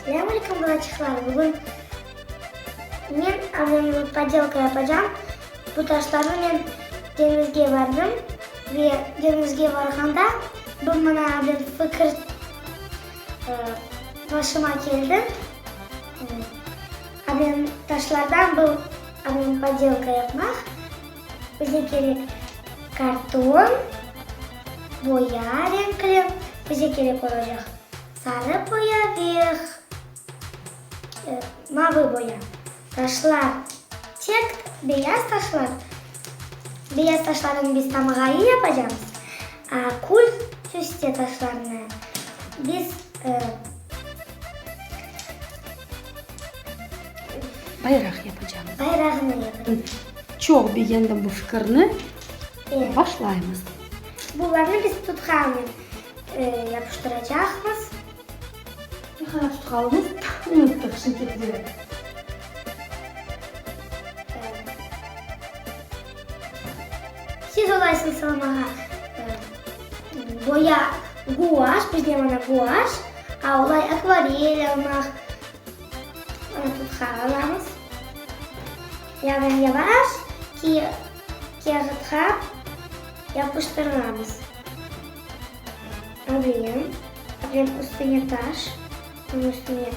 Selâm aleyküm, balaçıqlar! Bugün men avlemli podelka yapacam. Bu taşlarnı men deñizge bardım ve deñizge barğanda bir mana bir fikir başıma keldi. Avlem taşlardan bu avlem podelka yapmaq. Bize kerek karton, boya renkli, bize kerek olacaq sarı boya ve mavı boya. Taşlar tek beyaz taşlar, beyaz taşlarnı biz tamğayı yapacamız, a kül tüste taşlarnı biz Bayraq yapacamız. Bayrağını yapacamız. Çoq begendim bu fikirni. Başlaymız. Bularnı biz tutqalnen yapıştıracaqmız. Ne qadar tutqalımız unuttıq şimdi. Siz olaysıñız salmağa boya, guaş, bizde mana guaş, a olay akvarel almaq. Onı tutqa alamız. Yavaş-yavaş kâğıtqa yapıştıramız. Ablem, ablem üstüne taş, onıñ üstüne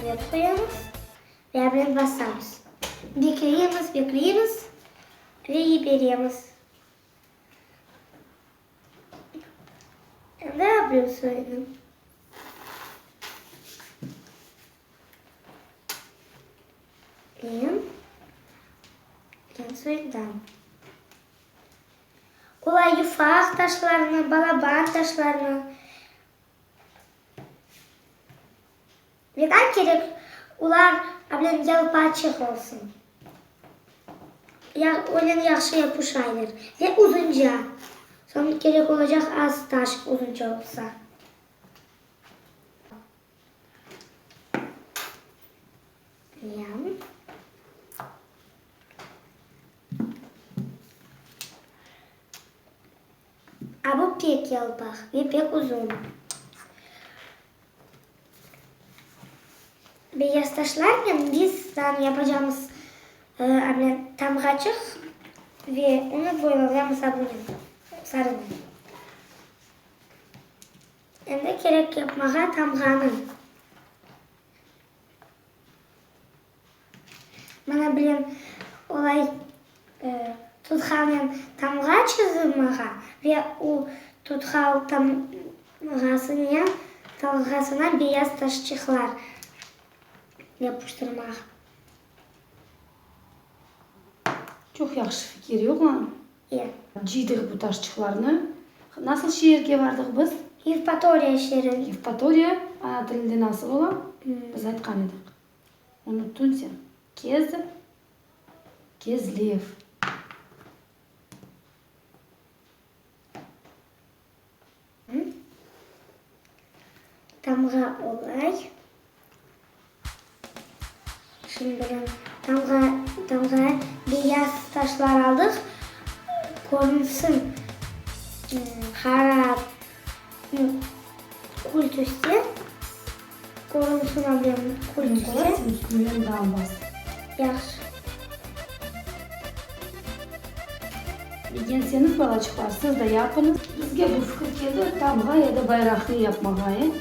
lep qoyamız ve ablem basamız. Bekleymiz, bekleymiz ve yiberemiz. Endi ablem soyunı. Men soyundan. Olar yufaq taşlarnı, balaban taşlarnı. Neden kerek olar ablen yalpaçıq olsun? Ya öyle yahşı yapışaylar ve uzunca. Soñ kerek olacaq az taş uzunca olsa. A bu pek yalpaq ve pek uzun. Beyaz taşlarnen biz dan yapacağımız tamğaçıq ve onı boylaycağımız sabunen, sarınen. Endi kerek yapmağa tamğanı. Mana bilem, olay tutqalnen tamğa çızmağa ve o tutqal tamğasınen tamğasına beyaz taşçıqlar yapıştırmaq. Çoq yahşı fikir, yoqmı? E. Cıydıq bu taşçıqlarnı. Nasıl şeerge bardıq biz? Yevpatoriya şeeri. Yevpatoriya ana tilinde nasıl ola? Biz aytqan edik. Unuttıñ sen. Kez, Kezlev. Tamğa olay. Şimdi bilem, tamğa, tamğa beyaz taşlar aldıq, körünsin qara, kül tüste, körünsin ablam kül tüste. Üstünden daa bas. Yahşı. Begenseñiz, balaçıqlar, siz de yapıñız. Bizge bu fikir keldi, tamğa ya da bayraqnı yapmağa, e?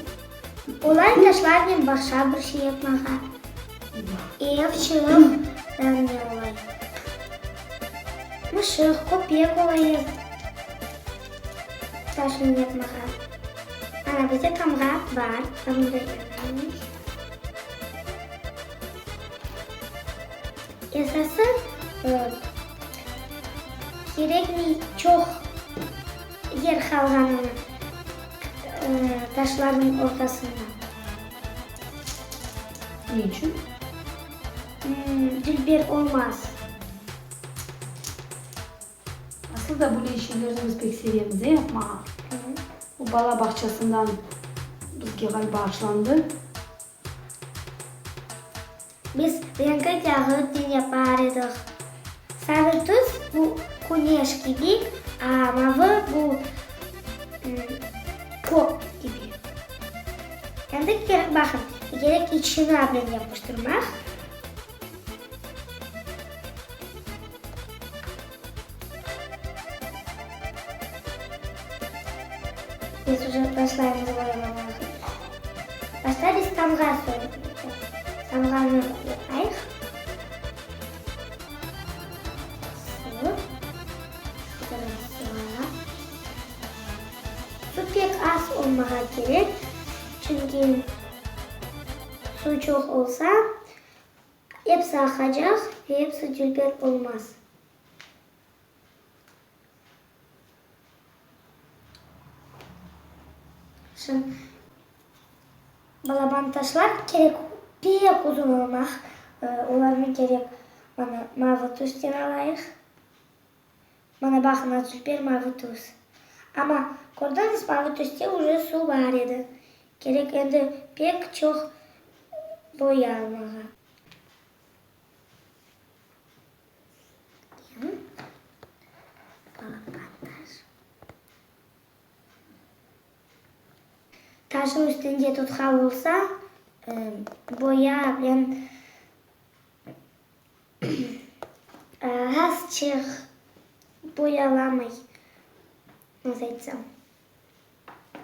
Olay taşlarnen başqa bir şey yapmağa. Ev, çığ, daa ne olay? Mışıq, köpek olay ev taşnen yapmağa. Ana, bizde tamğa bar, tamğa yapamız. Esası, kerekmey çoq yer qalğanını taşlarnıñ ortasında. Ne içün? Dülber olmaz. Aslı da böyle şeylerni biz pek sevemiz, e, yapmağa. Bu bala bağçasından bizge ğaliba aşlandı. Biz renkli kâğıtnen yapar edik. Sarı tüs bu küneş kibi, a mavı bu kök kibi. Endi kerek, baqın. Kerek içini ablen yapıştırmaq. Biz uje başlaymız boyalamağa. Başta biz tamğa tamğanı yapayıq. Suv. Su pek az olmağa kerek, çünki suv çoq olsa, episi aqacaq ve episi dülber olmaz. Şimdi balaban taşlar kerek, pek uzun olmaq, olarnı kerek, mana, mavı tüsten alayıq. Mana baqıñız, dülber mavı tüs. Amma, kördiñiz, mavı tüste uje suv bar edi. Kerek endi pek çoq boya almağa. Taşnıñ üstünde tutqa olsa, boya bilen azçıq boyalamay, nasıl aytsam.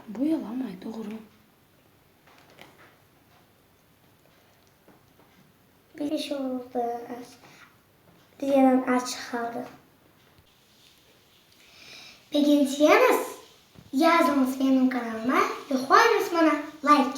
Boyalamay, doğru. Bir şey oldı, bir yerim açıq qaldı. Begenseñiz, yazıñız menim kanalıma ve qoyıñız maña layk.